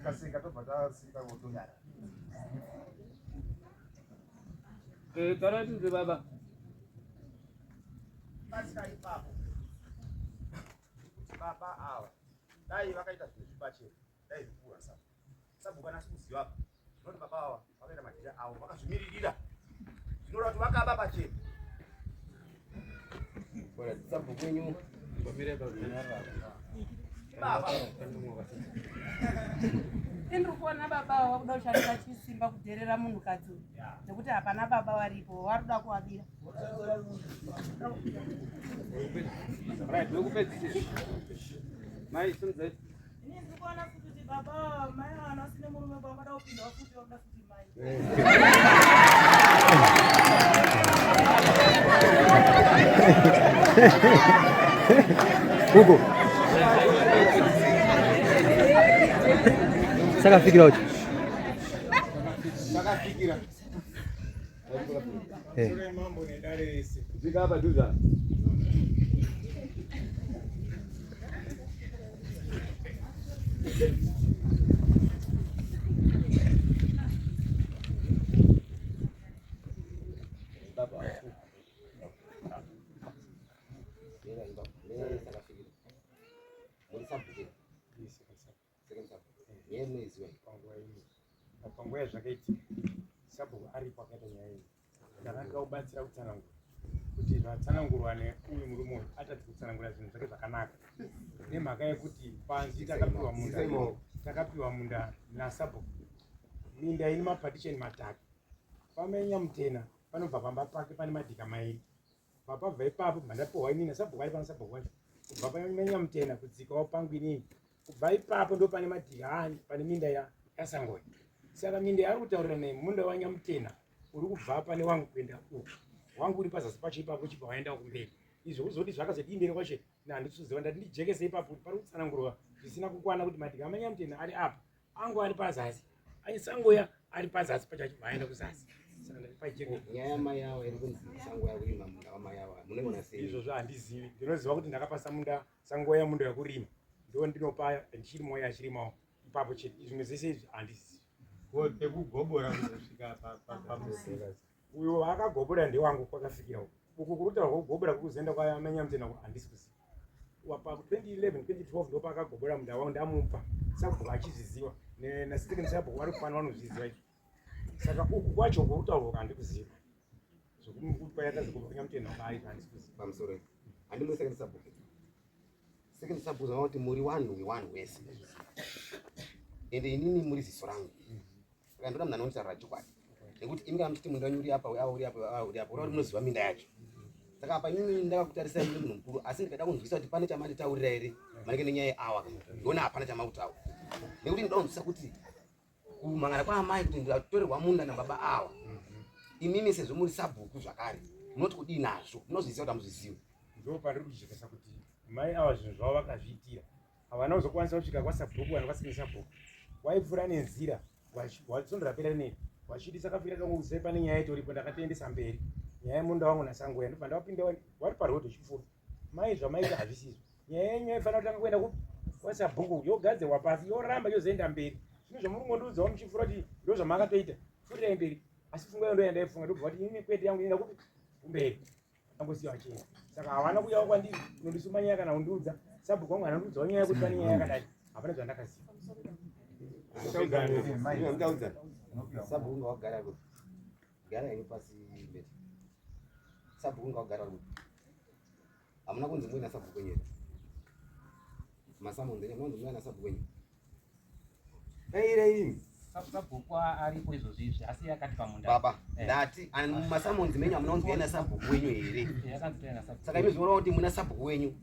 Kasika tobva tasika votonyara. Eh, taura tinzwe baba. Pasika ipapo. Kuti baba ava dai vakaita zvinhu zviri pachena dai zvikura sa. Sabhuku anasi kuziva apa. Zvinoti baba ava vakaita madhira avo vakazvimiririra. Zvinoreva kuti vakaba pachena. Sabhuku wenyu Baba. Indiri kuona baba ava vakuda kushandisa chisimba kudherera munhukadzi uyu nekuti hapana baba varipo vari kuda kuvabira. Right, wekupedzisira. Mai simudzai. Ini ndiri kuona futi kuti baba ava mai ava vasine murume pavada kupinda futi vakuda futi mai. Hugo. Sakafikira uchi. Sakafikira. Eh. Zvika apa dhuza. Panguva yazvakaitika sabhuku aripo akaita nyaya iyi ndakanga kubatsira kutsanangura kuti zvatsanangurwa neuyu murume uyu atadzi kutsanangura zvinhu zvake zvakanaka nemhaka yekuti panzi takapiwa munda takapiwa munda nasabhuku minda ine mapartition matatu pamanyamutena panobva pamba pake pane madhika mairi Pabva ipapo bva ndapiwa inini sabhuku ari pano sabhuku wacho kubva panyamutena kudzikawo pangu inini kubva ipapo ndo pane madhika ani pane minda yasangoya saka minda yaari kutaurira nei munda wanyamutena uri kubva pane wangu kuenda uku wangu uri pazasi pacho ipapo uchibva waenda kumberi izvo kuzoti zvakazodii mberi kwacho nandikuzoziva ndati ndijekese ipapo kuti pari kutsanangurwa zvisina kukwana kuti madhika amanyamutena ari apa angu ari pazasi aisangoya ari pazasi pacho achibva aenda kuzasi saka ndati pajeke nyaya yamai ava iri kunzi sango yakurima munda wamai ava munoiona sei izvozvo handizivi ndinoziva kuti ndakapasa munda sangoya munda wekurima ndo ndinopa ndichirimawo achirimawo ipapo chete zvimwe zvese izvi handizivi Pekugobora kuzosvika pamusika. Uyo waakagobora ndewangu kwakafikira uku. Uku kuri kutaurwa kugobora kuri kuzoenda kwaManyamutena uku handisi kuziva. Wapa 2011 2012 ndopaakagobora munda wangu ndamupa. Sabhuku achizviziva. Nasecond sabhuku vari kufana vanozviziva izvi. Saka uku kwacho kuri kutaurwa uku handikuziva. Zvekuti kwayakazogobora kwaNyamutena uku ayi handisi kuziva. Pamusoro. Handimwe second sabhuku. Second sabhuku zvaona kuti muri wanhu wewanhu wese. Ende inini muri ziso rangu. Saka ndoda munhu anonditaurira chokwadi. Nekuti imi kana muchiti munda wenyu uri apa, uri apa, uri apa, uri munoziva minda yacho. Saka apa inini ndakakutarisai muri munhu mukuru asi ndikada kunzwisa kuti pane chamanditaurira here maringe nenyaya yeawa ndoona hapana chamakutaura. Nekuti ndoda kunzwisa kuti kumhangana kwaamai kuti ndatorerwa munda nababa awa. Imimi sezvo muri sabhuku zvakare munoti kudii nazvo munozviziva kuti hamuzvizivi. Ndipo pandiri kujekesa kuti mai awa zvinhu zvavo vakazviitira havana kuzokwanisa kusvika kwasabhuku kana kwasina sabhuku waipfuura nenzira svondo rapera rineri wachiti sakafira kangokusai pane nyaya itoripo ndakatoendesa mberi nyaya yemunda wangu nasangoya ndobva ndawapinda wari paroad uchipfuura mai zvamaita hazvisizvo nyaya yenyu yaifanira kutanga kuenda kupi kwasabhuku yogadzirwa pasi yoramba yozoenda mberi zvino zvamuri kungondiudzawo muchipfuura kuti ndozvamakatoita pfuurirai mberi asi pfungwa iyo ndoyandaifunga ndobva kuti ini kwete yangu inoenda kupi kumberi angosiya vachienda saka havana kuuyawo kwandiri kunondisuma nyaya kana kundiudza sabhuku wangu anondiudzawo nyaya yekuti pane nyaya yakadai hapana zvandakaziva sabhuku ngawagara kupi gara henyu pasi mbeti sabhuku ngawagara kupi hamuna kunzi muina sabhuku wenyu here masamonzi enyu hamuna kunzi muina sabhuku wenyu Daire imi. Sabhuku aripo izvozvi izvi asi yakati pamunda. Baba, eh. ndati mumasamonzi menyu hamuna kunzi ena sabhuku wenyu here? Eh, Saka imi zvinoreva kuti muna sabhuku wenyu.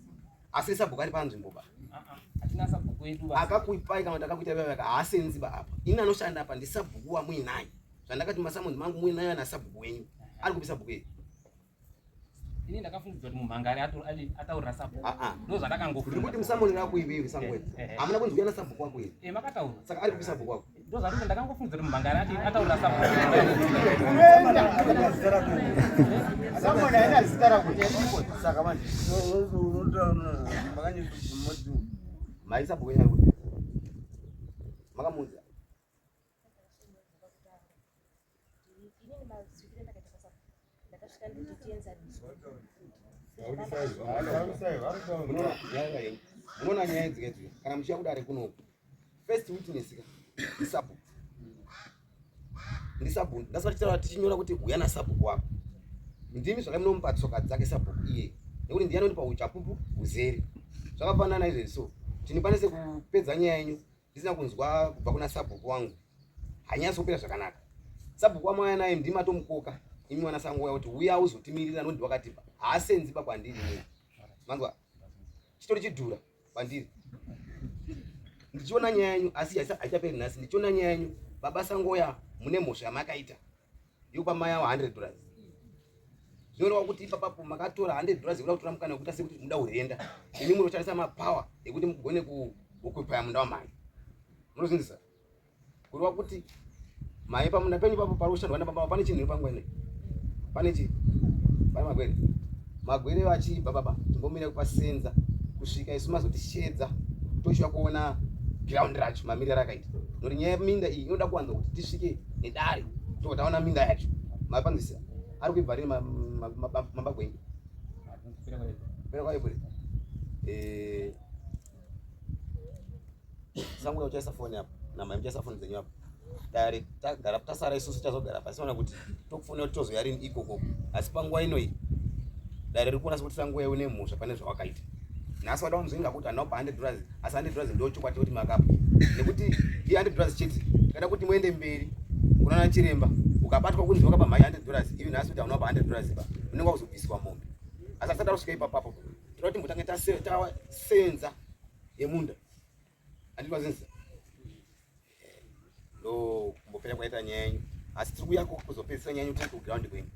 Asi sabhuku ari panzvimbo ba. Ah, ah. Hatina sabhuku wedu ba. Akakuipai kana kuti akakuita vaya haasenzi ba apa. Ini anoshanda apa ndi sabhuku wamuinaye. Zvandakati mumasamonzi mangu muinaye ana sabhuku wenyu. Ari kupi sabhuku iyi? Ini ndakafungidzwa kuti mumhangari ataurira sabhuku. Ah, ah. Ndo zvandakangofunga. Ndiri kuti musamoni rako iwewe sangwena. Eh, eh. Hamuna kunzi uya nasabhuku wako here? Eh, makataura. Saka ari kupi sabhuku wako? Ndo zvakuti ndakangofungidzwa kuti mumhangari ataurira sabhuku. Samoni haina zita rako. Saka manje. Mai sabhuku yenyu ari kupi? Makamuudza. Munoona nyaya idzi kedzi kana muchiya kudare kunoku first witness ka ndisabhuku ndisabhuku ndasati tichitaura tichinyora kuti uya nasabhuku wako ndimi zvaka munomupa tsoka dzake sabhuku iye nekuti ndiye anondipa uchapupu huzere zvakafanana izvezvi so kuti ndikwanise kupedza nyaya yenyu ndisina kunzwa kubva kuna sabhuku wangu hanyatsi kupera zvakanaka sabhuku wamauya naye ndimi atomukoka imi mwana sangoya kuti uya uzotimirira nondi wakatipa haasenzi ba kwandiri inini manzwa chitori chidhura kwandiri ndichiona nyaya yenyu asi haichaperi nhasi ndichiona nyaya yenyu baba sangoya mune mhosva yamakaita yokupa mai avo 100 dollars zvinoreva kuti ipapapo makatora 100 dollars yekuda kutora mukana wekuita sekuti muda kurenda imi munoshandisa mapower ekuti mugone kuoccupya munda wamai munozvinzisa kureva kuti mai pamunda penyu papo pari kushandwa nababa pane chinhu panguva ino pane chi pane magwere magwere vachibva baba timbomira kupasenza kusvika isu mazotishedza tochiva kuona ground racho mamiriro arakaita noti nyaya yeminda iyi inoda kuwanza kuti tisvike nedare tobva taona minda yacho mapanzwisisa ari kuibva rini mabagwengi pera kwaibure eh, sangu uchaisa foni apa namai muchaisa foni dzenyu apa dare tagara tasara isusu tazogara pasi ona kuti tokufonera kuti tozoya rini ikoko asi panguva inoyi dare riri kuona sekuti sanguva une mhosva pane zvawakaita nhasi wada kunzvenga kuti handina kupa 100 dollars asi 100 dollars ndo chokwadi chekuti makapa nekuti i 100 dollars chete kada kuti muende mberi kunana chiremba ukabatwa kunzi wakapa mhai 100 dollars ivi nhasi kuti hauna kupa 100 dollars pa unenge wakuzobviswa mombe asi asati arusvika ipapapo toda kuti mbotange tasenza yemunda handiti vazinzisa ndo kumbopera kwaita nyaya yenyu asi tiri kuuya kuzopedzisa nyaya yenyu tiri kuground kwenyu.